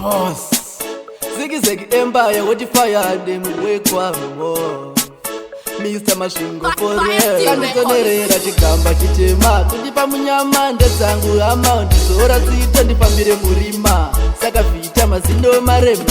Boss Ziggy Ziggy Empire what the fire them wake up. Mr. Masvingo for real. Kanditonerera chigamba chitema kundipa munyama ndedzangu hama, ndizora tsito ndifambire murima, saka vhita mazino marema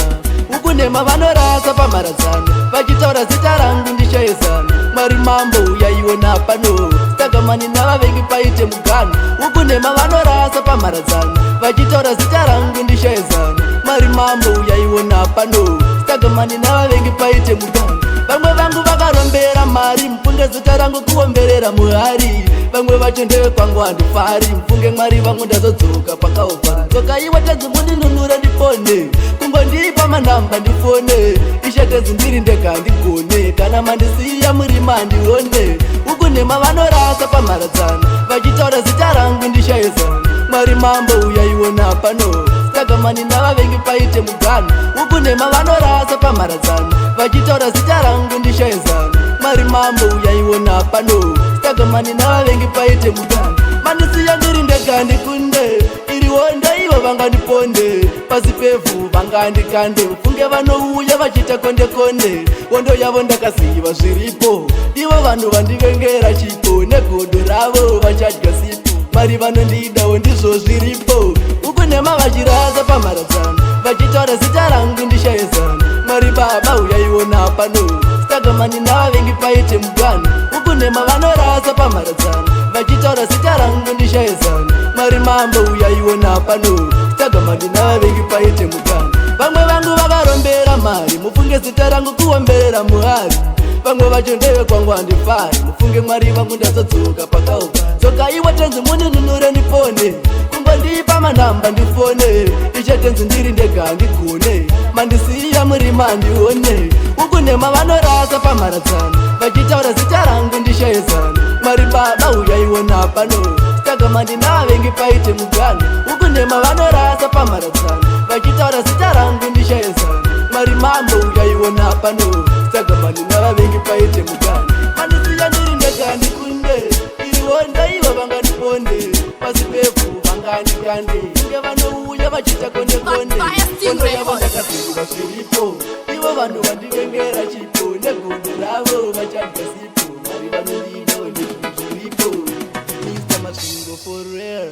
uku nema vanorasa pamharadzano vachitaura zita rangu ndishaezano. Mwari mambo uyaiona pano, tagamani navavengi paite mugano. Uku nema vanorasa pamharadzano vachitaura zita rangu ndishaezano. Mwari mambo uyaiona pano, tagamani navavengi paite mugano. Vamwe vangu vakarombera mari, mufunge zita rangu kuomberera muhari. Vamwe vacho ndevekwangu, handifari, mufunge Mwari vangu ndazodzoka pakaopara. Dzoka iwe Tenzi, mundinunure ndipone, kungondipa manhamba ndifone. Ishe Tenzi, ndiri ndega handigone, kana mandisiya murima handione. Uku nhema vanorasa pamharadzano vachitaura zita rangu ndishaezano. Mwari mambo uyaiona pano, tagamani navavengi paite mugano. Uku nhema vanorasa pamharadzano vachitaura zita rangu ndishaezano. Mwari mambo uyaiona pano, tagamani navavengi paite mugano. Mandisiya ndiri ndega ndikunde iri hondo, ivo vangandiponde pasi pevhu vangandikande. Mfunge vanouya vachiita konde konde, hondo yavo ndakaziva zviripo. Ivo vanhu vandivengera chipo, negodo ravo vachadya sipo. Mwari vanondidawo, ndizvo zviripo. Uku nhema vachirasa pamharadzano vachitaura zita rangu ndishaezano. Mwari baba uyaiona pano, tagamani navavengi paite mugano. Uku nhema vanorasa pamharadzano vachitaura zita rangu ndishaezano. Mwari mambo uyaiona pano, tagamani navavengi paite mugano. Vamwe vangu vakarombera mari, mufunge zita rangu kuomberera muhari. Vamwe vacho ndevekwangu, handifari, mufunge Mwari vangu ndazodzoka pakaupa. Dzoka iwe Tenzi, mundinunure ndipone, kungondipa manhamba ndifone. Ishe Tenzi, ndiri ndega handigone, mandisiya murima handione. Uku nhema vanorasa pamharadzano vachitaura zita rangu ndishaezano. Mwari baba uyaiona pano, tagamani navavengi paite mugano. Uku nhema vanorasa pamharadzano vachitaura zita rangu ndishaezano. Mwari mambo uyaiona pano, tagamani navavengi paite mugano. Mandisiya ndiri ndega ndikunde iri hondo, ivo vangandiponde pasi pevhu vangandikande. Kunge vanouya vachiita konde konde, hondo yavo ndakaziva zviripo. Ivo vanhu vandivengera chipo, negodo ravo vachadya sipo. Mwari vanondidawo, ndizvo zviripo. Mr Masvingo for real.